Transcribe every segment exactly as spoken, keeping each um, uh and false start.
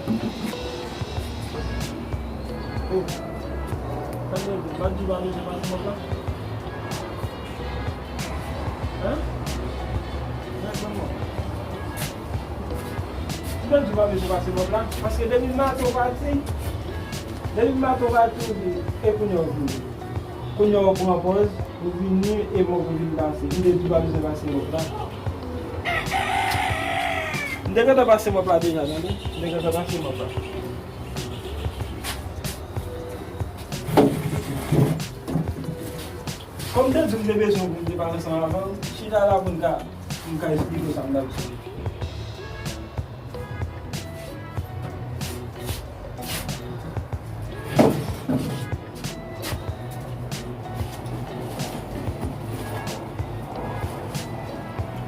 Oh. Tande, Badji pa bezwen pase mòp la? Hein? Nèg nan mòp. Badji pa bezwen pase mòp la, paske depi maten w pati, depi maten w pati, ou di, e kounye a w vini. Kounye a w pran pòz, ou vini, e mòp ou vin pase. M te di w pa bezwen pase mòp la. M te gentan pase mòp la deja, tande. M te gentan pase mòp la. Kòm m te di w m te bezwen w pou m te pale ansanm avè w, chita la pou n ka, pou m ka esplike w sa m t ap di w.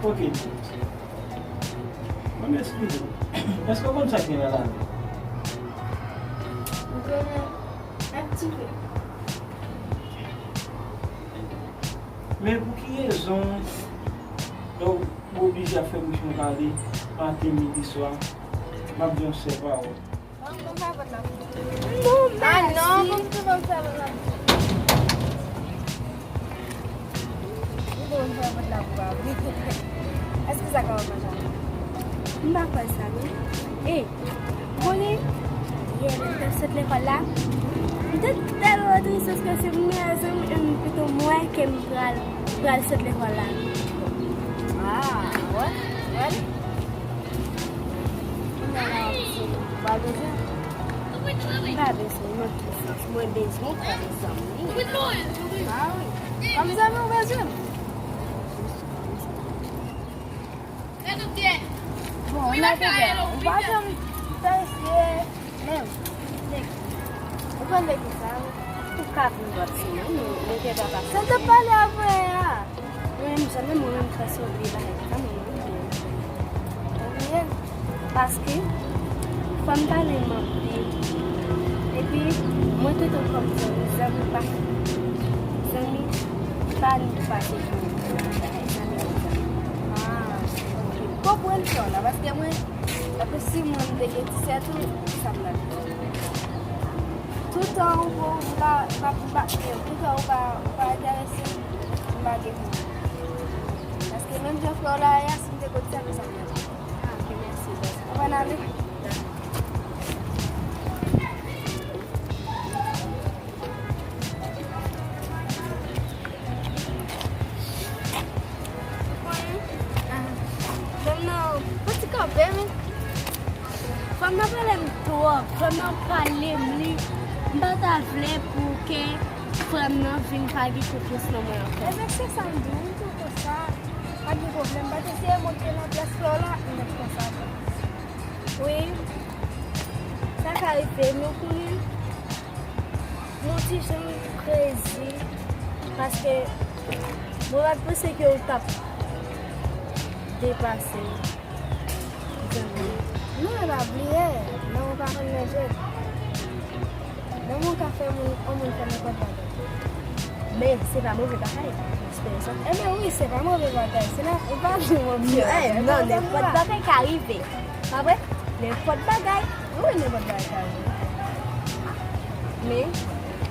Ok. Mwen m esplike w. Èske w konn sa k gen nan lari? M konnen yon ti pe. Men pou ki rezon lè w oblije ap fè bouch mwen pale maten, midi, swa? M ap di yon sèl pawòl. Ban m fè vòt la pou ou. Non, mèsi. Ah non, ban m tou ban m fè vòt la pou ou. Ou bon, m fè vòt la pou ou, pa vre? Èske sa ka wè manje a? M pa kwè sa, non. E, ou konnen, yè lè m t ap sot lekòl la, m te tèlman tris paske se premye zanmi m pito m wè ke m pral, pral sot lekòl la. Ah, wè, wè. Kounye a la w ap di m pa bezwen. M pa bezwen, nan ki sans? Mwen bezwen w kòm zanmi. Ah wi. Kòm zanmi w bezwen m. Bon, ou nan dega. Ou pa janm tanse menm. Ou konn de ki sa? Ou ka vin bò ti moun, ou, ou te pa pase. Sa m t ap pale avè a. Mwen menm, jan menm mwen menm fè sou li bagay sa, mwen menm bliye. Ou bliye? Paske, fò m pale m anpil. Epi, mwen trete w kòm zanmi, zanmi pa, zanmi pa ni pase pou zanmi pou zanmi. Ah, ok. M konprann sa w la, paske mwen, paske si mwen m te gen ti sè tou, sa m t ap di. Toutan ou pa, ou pa, ou pa, toutan ou pa, ou pa enterese, m pa gen pou ou. Paske menm jan frè w la ye a, si m te konn sa, konsa m t ap fè. Ah, ok, mèsi, baz. Ann ale. Ou konnen, ah, fanm nan, pati kanpe, men. Fanm nan pale m twòp. Fanm nan pale m, li. M pa ta vle pou ke frè m nan vin pa gen konfyans nan mwen ankò. Ebyen, se sa m di w, m tou konsa. Pa gen pwoblèm. M pa t eseye montre nan plas flè w la, m mèt konsa. Wi. Sa ka rive, men ou konnen, m yon ti jan crazy, paske mwen pa t panse ke w t ap depase zanmi. Non, e pa bliye, non, ou pa konn nan jwèt. Nan moun ka fè moun, yon moun fè nenpòt bagay. Men, se pa move bagay, eksperyans lan. Ebyen, wi, se pa move bagay. Se nan, ou pa di move bagay. Non, nenpòt bagay ka rive. Pa vre? Nenpòt bagay. Wi, nenpòt bagay ka rive. Men,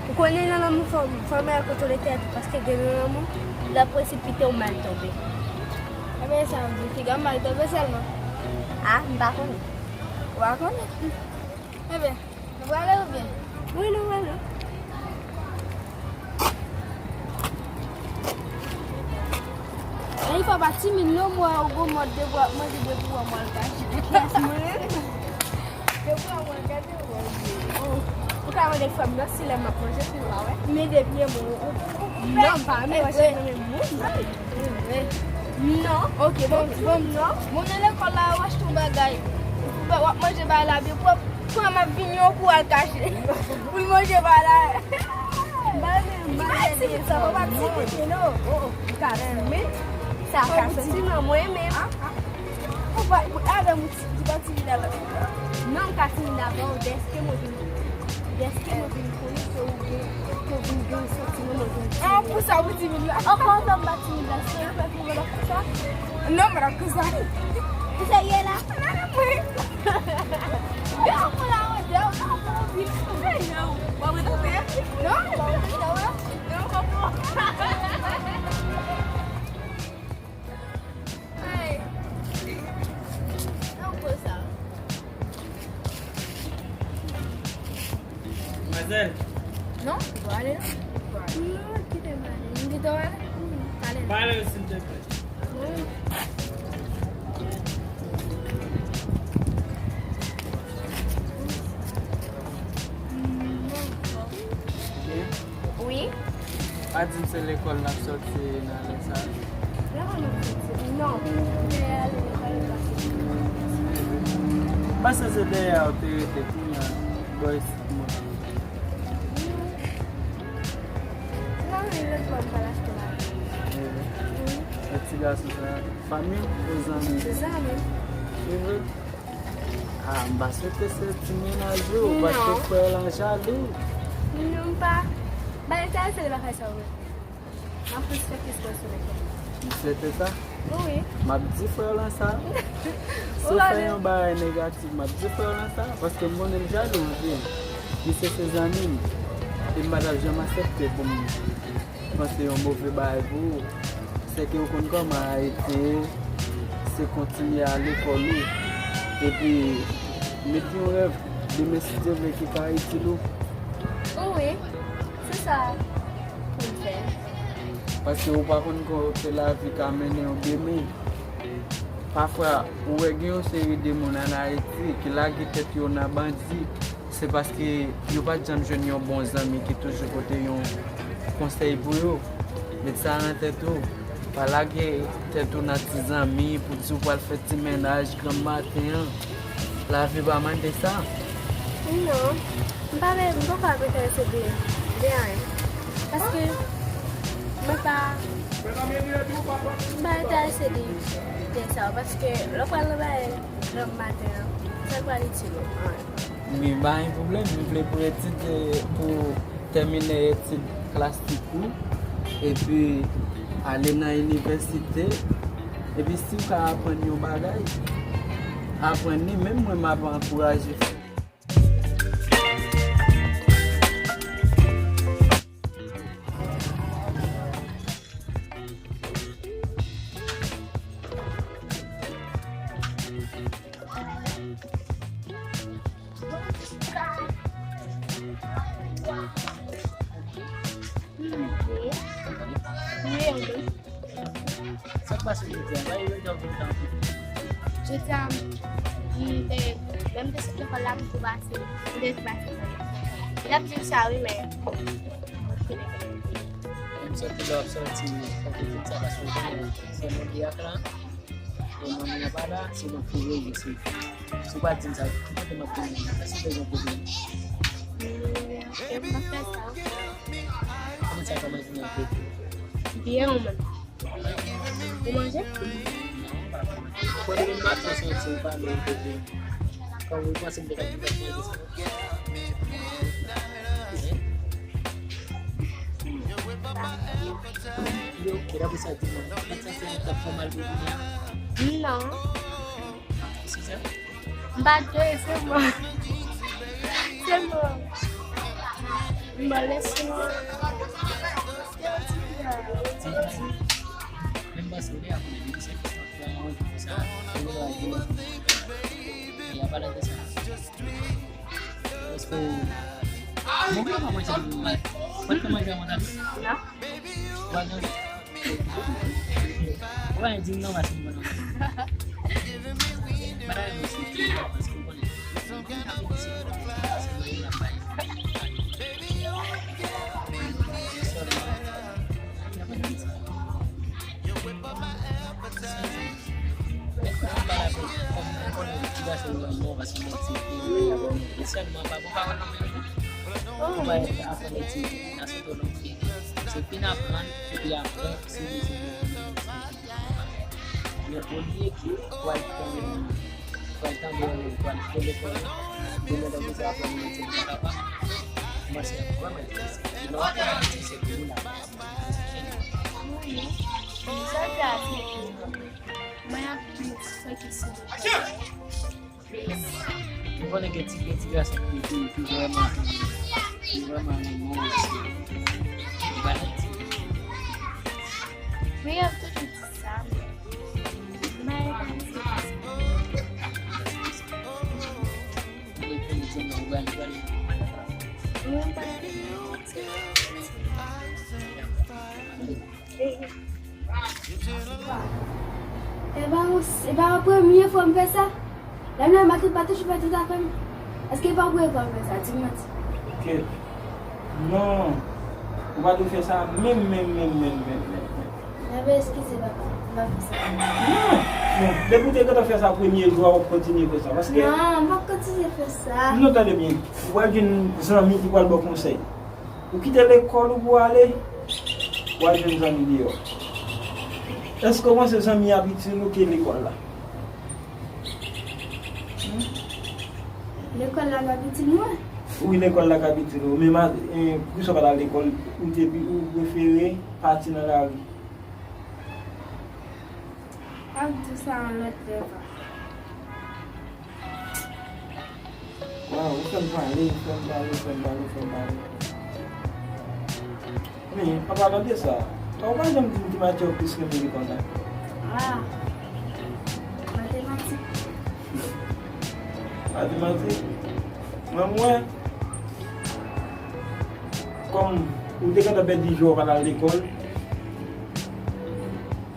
ou konnen nan lanmou fò, fò w kontwole tèt ou, paske gen nan lanmou, lè w presipite w mal tonbe. Ebyen, sa vle di piga m mal tonbe sèlman. Ah, m pa konnen. Ou pa konnen? Ebyen, nou prale oubyen? Wi, nou prale. Jennifer pa timid non, m wè ou gon mòd depi w ap manje, depi w wè m al kache. Depi w wè m al kache, w wè. Ou ka mande frè m nan si lè m ap manje, si l pa wè. Men depi e mwen, ou, ou, ou, non, m pa renmen manje nan men moun. Non. Ok, bon, bon, non. Bon, nan lekòl la, w achte yon bagay. W ap manje bagay la byen pwòp. Frè m ap vini yon kou al kache. Pou l manje bagay la. M pa renmen, m pa renmen. Ay, ti sa, fò pa timide, non. Oh, oh, ou ka renmen. Sa ka soti nan mwen menm. Ah, ah. Ou pa, ou, avè m, ou ti, ou pa timide avè m. Non, m ka timide avè w, dèske mwen vin Dèske mwen vin konnen ke ou gen, ke w vin gen santiman mwen vin timid. Ah, pou sa ou timid la? Ankò, ankò, m pa timid la. Se yon fè pou mwen ap fè sa? Non, mwen ap fè sa. Ou serye la? Nan, nan, mwen. Zen. Non, ou pa ale non. Non, kite m ale. M kite w ale? Pale. Pale, silteplè. Wi. Pa di m se lekòl n ap sòti nan lè sa. Lekòl n ap sòti? Non. Pase se dèyè a ou te rete kounye a. Bò isit mwen. Ti gason sa, fanmi ou zanmi? Zanmi. Se vre? Ah, m pa swete se ti mennaj ou, paske frè w lan jalou. Non, m pa. M pa enterese nan bagay sa yo. M ap plis fè kesyon sou lekòl. M swete sa? Wi. M ap di frè w lan sa. Si w fè yon bagay negatif, m ap di frè w lan sa, paske m konnen l jalou anpil. Misye se zanmi m, e m pa t ap janm aksepte pou m panse yon move bagay pou ou. Sèke ou konn kòman Ayiti ye, se kontinye ale lekòl ou. Epi, met yon rèv, demen si Dye vle ki ka itil ou. Wi, se sa pou m fè. Paske ou pa konn kote lavi ka mennen w demen. Pafwa, ou wè gen yon seri de moun ann Ayiti ki lage tèt yo nan bandi, se paske yo pa t janm jwenn yon bon zanmi ki toujou pote yon konsèy pou yo. Met sa nan tèt ou. Pa lage tèt ou nan ti zanmi pou di w pral fè ti mennaj granm maten an. Lavi pa mande sa. Non, m pa vle, m poko ap enterese de, de anyen. Paske mwen pa, m pa enterese de, de sa yo. Paske lè w pral nan bagay granm maten an, sa pral itil ou anyen. Men pa gen pwoblèm, m vle pou etid, eh, pou tèmine etid klasik ou, epi ale nan inivèsite, epi si w ka aprann yon bagay, aprann li, menm mwen m ap ankouraje. Sa k pase jodi a? Jodi a, m te, lè m te sot lekòl la, m tou pase, m te pase. L ap di m sa, wi, men. M santi lè w ap sòti, fòk ou di m sa, paske w konnen, se mwen ki ak la. E manmi an pa la, se mwen ki rele, se, si w pa di m sa, kòman m ap konnen? Èske w bezwen konnen? Kòman sa, kòman sa? Byen, ou menm? Ou manje? Bon, depi maten, santi ou pa byen, bebe. Kòman ou panse m te ka di w manje sa? Yo, kèt apre sa, di mwen, ou pa t santi w t ap fè mal pou jounen an? Non. Kisa? M pa dwe, se mò. Se mò. M ba leson. Ti, ti. Men m panse w deja konnen, depi se konsa, fè yon jou konsa, se yon bagay ki manje. E an palan de sa, èske w, bon, ou pa manje depi mwa, ou pa t ka manje avan date? Non. Ou pa gen, ou pa gen di m non, paske m konn anpil. Bagay mwen se, paske m konnen. Men olye ke w al pran, w al tande yon moun, w al fè lekòl la, demen lè misye ap pran yon ti papa, mwen se vrèman enterese. Lè w ap pran yon ti se pou moun la. Sa fè a se mwen ap di sa ki se. Ou konnen gen ti, gen ti gason ki, ki, ki vrèman, ki vrèman renmen w, se, se pa nan ti. Men y ap toujou di sa, men, men, men, se pa sa. Ou konnen, ou konnen, ou konnen. E pa, e pa premye fwa m fè sa. Lè m nan makèt pa toujou fè tout afè m. Èske e pa premye fwa m fè sa? Di m manti. Kèt. Non. Ou pa dwe fè sa menm, menm, menm, menm, menm, menm, menm. Enben, eskize papa, m pa fè sa. Non. Bon, depi w te gentan fè sa premye jou a, w ap kontinye fè sa. Paske... Non, m p ap kontinye fè sa. Non, tande byen. Ou pral jwenn zanmi ki pral ba w konsèy. Ou kite lekòl ou pou ale, w al jwenn zanmi deyò. Èske w panse zanmi ap itil ou ke lekòl la? Hmm? Lekòl la p ap itil mwen? Wi, lekòl la k ap itil ou. Men ma, eh, poukisa w pa t al lekòl? Ou te pi, ou prefere pati nan lari? M ap di w sa yon lòt lè, papa. Waw, ou fè m pale, ou fè m pale, ou fè m pale, ou fè m pale. Men, an palan de sa, ou pa janm di m ki matyè w plis renmen lekòl la? Ah, matematik. Matematik? Mwen, mwen, kòm ou te gentan pèdi jwè, w pa t al lekòl,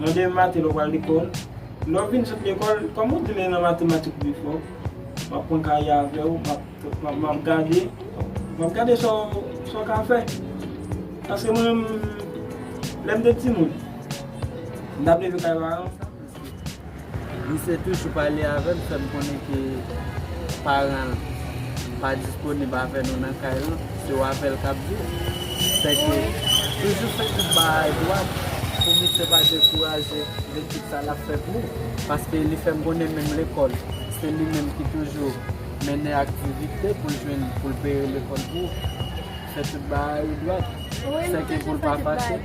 mwen demen maten lè w pral lekòl, lè w vin sot lekòl, kòm ou di men nan matematik ou pi fò, m ap pran kaye avè w, m ap, m ap, m ap gade, m ap gade sa w, sa w ka fè. Paske mwen menm, lè m te timoun, m t ap leve kay paran m. Misye toujou pale avè m, fè m konnen ke paran l pa disponib avè nou nan kay lan, se w avè l k ap viv. Sèke toujou fè tout bagay dwat pou misye pa dekouraje de tout sa l ap fè pou ou. Paske li fè m konnen menm lekòl, se li menm ki toujou mennen aktivite pou l jwenn, pou l peye lekòl pou ou. Fè tout bagay ou dwat. Wi, m toujou fè tout bagay.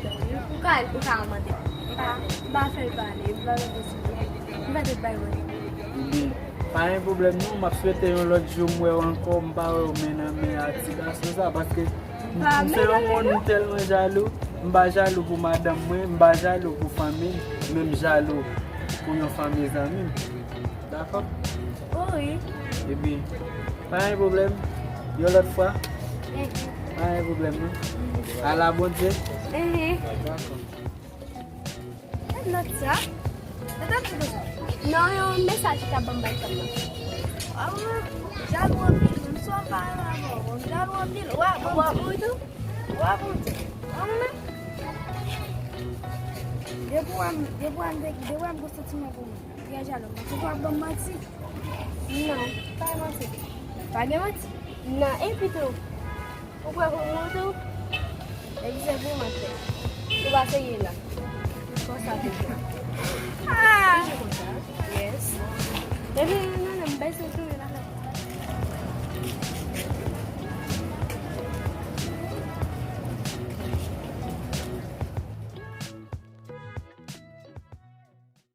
Ou ka, ou ka mande. M pa, m pa fè l pale, m pa fè l pale. M fè tout bagay mwen. Ebyen, pa gen pwoblèm non, m ap swete yon lòt jou m wè w ankò, m pa wè w men nan men a ti gason sa, paske m, m se yon moun m tèlman jalou, m pa jalou pou madanm mwen, m pa jalou pou fanmi m, men m jalou pou yon fanmi zanmi m. Dakò? O wi. Ebyen, pa gen pwoblèm. Yon lòt fwa. Pa gen pwoblèm non. Ala Bondye. Dakò. Nòt sa? Nòt sa? Non, yon mesaj ki t ap ban m bay fanm nan. Ah, jalou anpil, menm si w ap pale avè w, jalou anpil. Wa, bon, wa, bon, tou. Wa, bon, tou. Wa, mwen menm. Depi w wè m, depi w wè m, depi w wè m gen santiman pou ou. Trè jalou. Mwen te kwè w ap ban m manti. Non, pa manti. Pa gen manti? Non, epi tou, ou kwè pou mwen tou? Epi se pou mwen fè. Ou pa serye la. Konsa toujou. Ah! Toujou konsa.